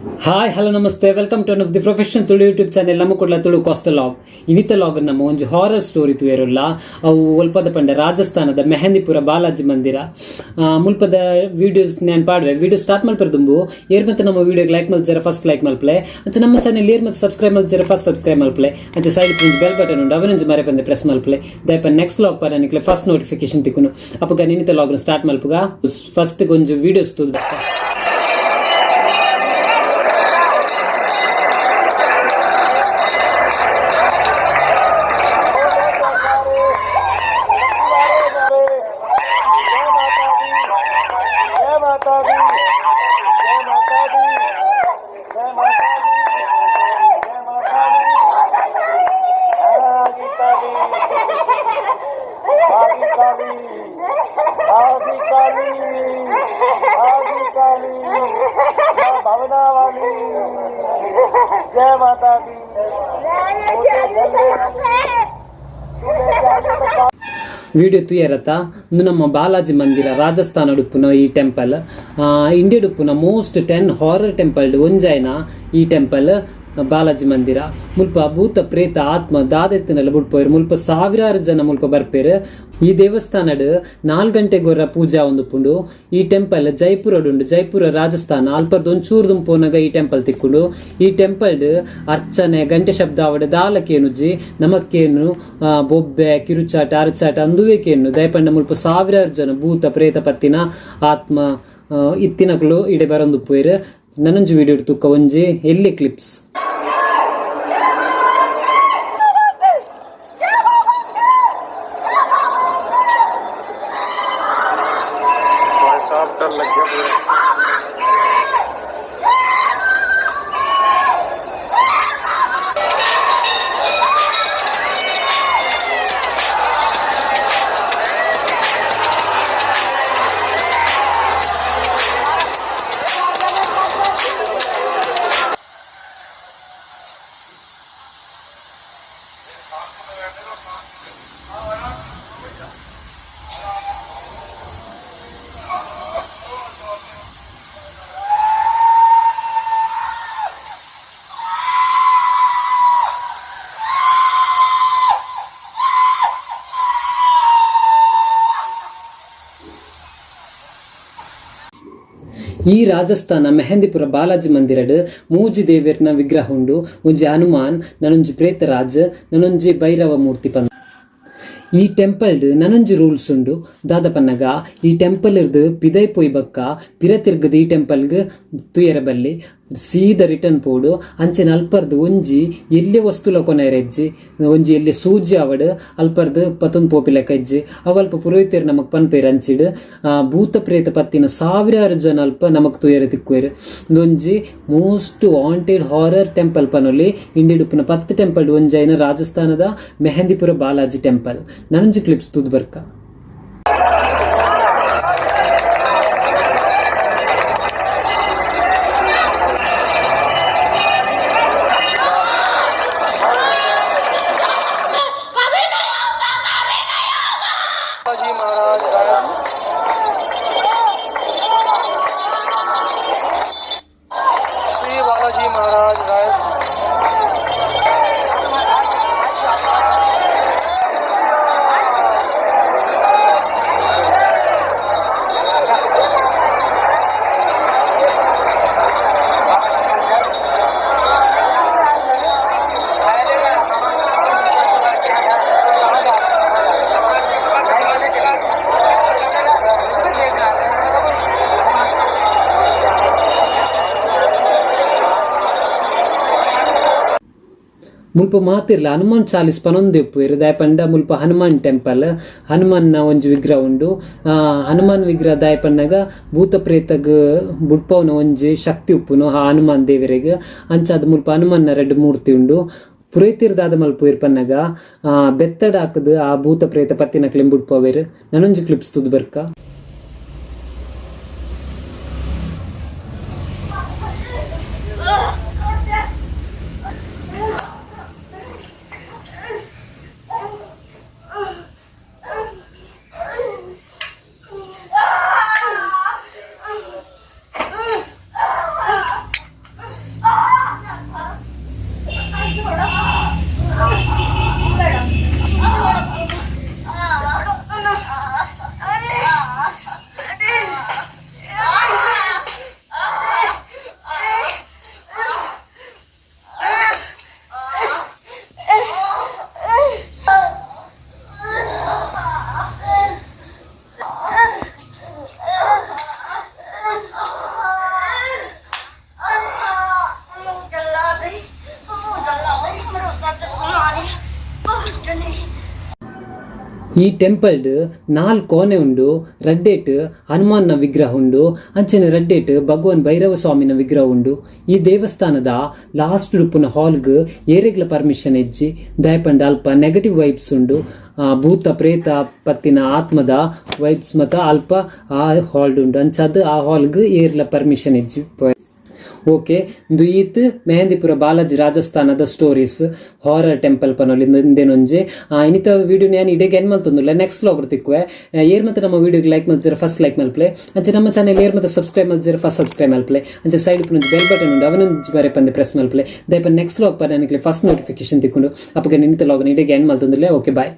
Hi, hello, namaste. Welcome to one of the professional Tulu YouTube channel ನಮ್ಮ Kudla Tulu coastal vlog. ಇನಿತ vlog ನಮ್ಮ ಒಂಜಿ horror story ತೂಯರುಲ್ಲ. ಅವು ಒಲ್ಪದ ಪಂಡ ರಾಜಸ್ಥಾನದ ಮೆಹಂದಿಪುರ ಬಾಲಾಜಿ ಮಂದಿರ. ಮುಲ್ಪದ ವಿಡಿಯೋಸ್ ನಾನು ಪಾಡುವೆ. ವಿಡಿಯೋ ಸ್ಟಾರ್ಟ್ ಮಲ್ಪೆರ್ ದುಂಬು ಏರ್ ಮತ್ತೆ ನಮ್ಮ ವಿಡಿಯೋಗೆ ಲೈಕ್ ಮಲ್ಜರ ಫಸ್ಟ್ ಲೈಕ್ ಮಲ್ಪಲೆ. ಅಂಚ ನಮ್ಮ ಚಾನೆಲ್ ಏರ್ ಮತ್ತೆ ಸಬ್ಸ್ಕ್ರೈಬ್ ಮಲ್ಜರ ಫಸ್ಟ್ ಸಬ್ಸ್ಕ್ರೈಬ್ ಮಲ್ಪಲೆ. ಅಂಚ ಸೈಡ್ ಒಂಜಿ ಬೆಲ್ ಬಟನ್ ಉಂಡು, ಅವನೊಂಜಿ ಮರೆ ಬಂದೆ ಪ್ರೆಸ್ ಮಲ್ಪಲೆ. ದಯಪ ನೆಕ್ಸ್ಟ್ ಲಾಗ್ ಪರ ನಿಕ್ಲೆ ಫಸ್ಟ್ ನೋಟಿಫಿಕೇಶನ್ ತಿಕ್ಕುನು. ಅಪ್ಪಗ ನಿನಿತ ಲಾಗ್ ಸ್ಟಾರ್ಟ್ ಮಲ್ಪುಗ. ಫಸ್ಟ್ ಒಂಜಿ ವಿಡಿಯೋಸ್ ತೂದು. जय माता दी, जय माता दी, जय माता दी, जय माता दी। आगी काली, आगी काली, आगी काली, आगी काली, मां भावना वाली, जय माता दी। ವಿಡಿಯೋ ತೂಯರತ. ಇಂದು ನಮ್ಮ ಬಾಲಾಜಿ ಮಂದಿರ, ರಾಜಸ್ಥಾನ ಉಪ್ಪುನ ಈ ಟೆಂಪಲ್. ಇಂಡಿಯಾ ಉಪ್ಪುನ ಮೋಸ್ಟ್ 10 ಹಾರರ್ ಟೆಂಪಲ್ ಒಂಜಾಯ್ನ ಈ ಟೆಂಪಲ್ ಬಾಲಾಜಿ ಮಂದಿರ. ಮುಲ್ಪ ಭೂತ ಪ್ರೇತ ಆತ್ಮ ದಾದೆತ್ತಿನೆಲ್ಲ ಬುಡ್ಪೋಯರ್. ಮುಲ್ಪ ಸಾವಿರಾರು ಜನ ಮುಲ್ಪ ಬರ್ಪೇರು. ಈ ದೇವಸ್ಥಾನಡ್ 4 ಗಂಟೆಗೊರ ಪೂಜಾ ಒಂದುಪ್ಪುಂಡು. ಈ ಟೆಂಪಲ್ ಜೈಪುರ ಉಂಡು, ಜೈಪುರ ರಾಜಸ್ಥಾನ. ಅಲ್ಪರ್ದ ಒಂಚೂರು ದುಂಪೋನಗ ಈ ಟೆಂಪಲ್ ತಿಕ್ಕುಂಡು. ಈ ಟೆಂಪಲ್ ಅರ್ಚನೆ ಗಂಟೆ ಶಬ್ದ ಆವಡೆ ದಾಲಕೇನುಜಿ ನಮಕ್ಕೇನು ಬೊಬ್ಬೆ ಕಿರುಚಾಟ ಅರಚಾಟ ಅಂದುವೆ ಕೇನು. ದಯಪಂಡ ಮುಲ್ಪ ಸಾವಿರಾರು ಜನ ಭೂತ ಪ್ರೇತ ಪತ್ತಿನ ಆತ್ಮ ಇತ್ತಿನಕುಲು ಇಡೆ ಬರಂದುಪ್ಪುವೆರ್. ನನೊಂಜಿ ವಿಡಿಯೋ ತುಕ್ಕ ಒಂಜಿ ಎಲ್ಲಿ ಕ್ಲಿಪ್ಸ್. भाई साहब, डर लग गया पूरा। ಈ ರಾಜಸ್ಥಾನ ಮೆಹಂದಿಪುರ ಬಾಲಾಜಿ ಮಂದಿರಡ್ ಮೂಜಿ ದೇವೆರ್ನ ವಿಗ್ರಹ ಉಂಡು. ಒಂಜಿ ಹನುಮಾನ್, ನನೊಂಜಿ ಪ್ರೇತರಾಜ್, ನನೊಂಜಿ ಭೈರವ ಮೂರ್ತಿ ಪಂದ್. ಈ ಟೆಂಪಲ್ ನನೊಂಜಿ ರೂಲ್ಸ್ ಉಂಡು. ದಾದ ಪನ್ನಗ ಈ ಟೆಂಪಲ್ ಇರ್ದು ಪಿದೈ ಪೋಯ್ ಬಕ್ಕ ಪಿರ ತಿರ್ಗದ ಈ ಟೆಂಪಲ್ಗ್ ತುಯರ ಬಲ್ಲಿ, ಸೀದ ರಿಟರ್ನ್ ಪೋಡು. ಅಂಚೆನ ಅಲ್ಪರ್ದು ಒಂಜಿ ಎಲ್ಲಿ ವಸ್ತುಲ ಕೊನೆಯರ ಹೆಜ್ಜಿ, ಒಂಜಿ ಎಲ್ಲಿ ಸೂಜಿ ಅವಡ್ ಅಲ್ಪರ್ದು ಪತೊಂದು ಪೋಪಿಲೆಕ್ಕ ಹೆಜ್ಜಿ. ಅವಲ್ಪ ಪುರೋಹಿತರು ನಮಕ್ ಪನ್ಪೇರ್ ಅಂಚಿಡ್. ಭೂತ ಪ್ರೇತ ಪತ್ತಿನ ಸಾವಿರಾರು ಜನ ಅಲ್ಪ ನಮಕ್ ತುಯರ ತಿಕ್ಕುವೆರ್. ಒಂಜಿ ಮೋಸ್ಟ್ ವಾಂಟೆಡ್ ಹಾರರ್ ಟೆಂಪಲ್ ಪನೊಲಿ. ಇಂಡಿಯಡ್ ಉಪ್ಪುನ 10 ಟೆಂಪಲ್ ಒಂಜೈನ ರಾಜಸ್ಥಾನದ ಮೆಹಂದಿಪುರ ಬಾಲಾಜಿ ಟೆಂಪಲ್. ನನೊಂಜಿ ಕ್ಲಿಪ್ಸ್ ತೂದು ಬರ್ಕ. जी महाराज, श्री बालाजी महाराज राय। ಮುಲ್ಪ ಮಾತಿರ್ಲ ಹನುಮಾನ್ ಚಾಲೀಸ್ ಪನೊಂದು ಇಪ್ಪುವೆರ್. ದಾಯೆ ಪಂಡ ಮುಲ್ಪ ಹನುಮಾನ್ ಟೆಂಪಲ್, ಹನುಮಾನ್ನ ಒಂಜಿ ವಿಗ್ರಹ ಉಂಡು. ಹನುಮಾನ್ ವಿಗ್ರಹ ದಾಯೆ ಪನ್ನಗ ಭೂತ ಪ್ರೇತಗ್ ಬುಡ್ಪವುನ ಒಂಜಿ ಶಕ್ತಿ ಉಪ್ಪುನು ಆ ಹನುಮಾನ್ ದೇವರೆಗ್. ಅಂಚಾದ್ ಮುಲ್ಪ ಹನುಮಾನ್ನ ರಡ್ಡ್ ಮೂರ್ತಿ ಉಂಡು. ಪುರೋಹಿತೆರ್ ದಾದ ಮಲ್ಪುವೆರ್ ಪನ್ನಗ ಬೆತ್ತಡ್ ಹಾಕುದು ಆ ಭೂತ ಪ್ರೇತ ಪತ್ತಿನಕ್ಲೆನ್ ಬುಡ್ಪವೆರ್. ನನೊಂಜಿ ಕ್ಲಿಪ್ಸ್ ತೂದು ಬರ್ಕ. ಈ ಟೆಂಪಲ್ಡ್ ನಾಲ್ ಕೋಣೆ ಉಂಡು. ರಡ್ಡೇಟ್ ಹನುಮಾನ್ನ ವಿಗ್ರಹ ಉಂಡು, ಅಂಚನೆ ರಡ್ಡೇಟ್ ಭಗವಾನ್ ಭೈರವ ಸ್ವಾಮಿನ ವಿಗ್ರಹ ಉಂಡು. ಈ ದೇವಸ್ಥಾನದ ಲಾಸ್ಟ್ ಉಪ್ಪುನ ಹಾಲ್ಗ್ ಏರೆಗ್ಲ ಪರ್ಮಿಷನ್ ಇಜ್ಜಿ. ದಾಯೆ ಪಂಡ ಅಲ್ಪ ನೆಗೆಟಿವ್ ವೈಬ್ಸ್ ಉಂಡು. ಭೂತ ಪ್ರೇತ ಪತ್ತಿನ ಆತ್ಮದ ವೈಬ್ಸ್ ಮತ ಅಲ್ಪ ಆ ಹಾಲ್ ಉಂಡು. ಅಂಚಾದ್ ಆ ಹಾಲ್ಗ್ ಏರ್ಲ ಪರ್ಮಿಷನ್ ಇಜ್ಜಿ. ಓಕೆ, ಇಂದು ಈತ್ ಮೆಹಂದಿಪುರ ಬಾಲಾಜಿ ರಾಜಸ್ಥಾನದ ಸ್ಟೋರೀಸ್. ಹಾರರ್ ಟೆಂಪಲ್ ಪನೊಲಿ ಇಂದೇನೊಂಜಿ. ಇನಿತ ವಿಡಿಯೋ ಯಾನ್ ಇಡೆಗ್ ಎಂಡ್ ಮಲ್ತೊಂದುಲ್ಲೆ. ನೆಕ್ಸ್ಟ್ ವ್ಲಾಗ್ ತಿಕ್ಕುವೆ. ಏರ್ ಮತ್ತೆ ನಮ್ಮ ವಿಡಿಯೋಗೆ ಲೈಕ್ ಮಲ್ತಿರ, ಫಸ್ಟ್ ಲೈಕ್ ಮಲ್ಪಲೆ. ಅಂಚೆ ನಮ್ಮ ಚಾನೆಲ್ ಏರ್ ಮತ್ತೆ ಸಬ್ಸ್ಕ್ರೈಬ್ ಮಲ್ತಿರ, ಫಸ್ಟ್ ಸಬ್ಸ್ಕ್ರೈಬ್ ಮಲ್ಪಲೆ. ಅಂಚೆ ಸೈಡ್ ಬೆಲ್ ಬಟನ್ ಉಂಡು, ಅವನೊಂಜಿ ಮರೆಪಂದೆ ಪ್ರೆಸ್ ಮಲ್ಪಲೆ. ದಯಪ ನೆಕ್ಸ್ಟ್ ವ್ಲಾಗ್ ಪರ ಫಸ್ಟ್ ನೋಟಿಫಿಕೇಶನ್ ತಿಕ್ಕುಂಡು. ಅಪಗ ಇನಿತ ವ್ಲಾಗ್ ಇಡೆಗ್ ಎಂಡ್ ಮಲ್ತೊಂದುಲ್ಲೆ. Okay, bye.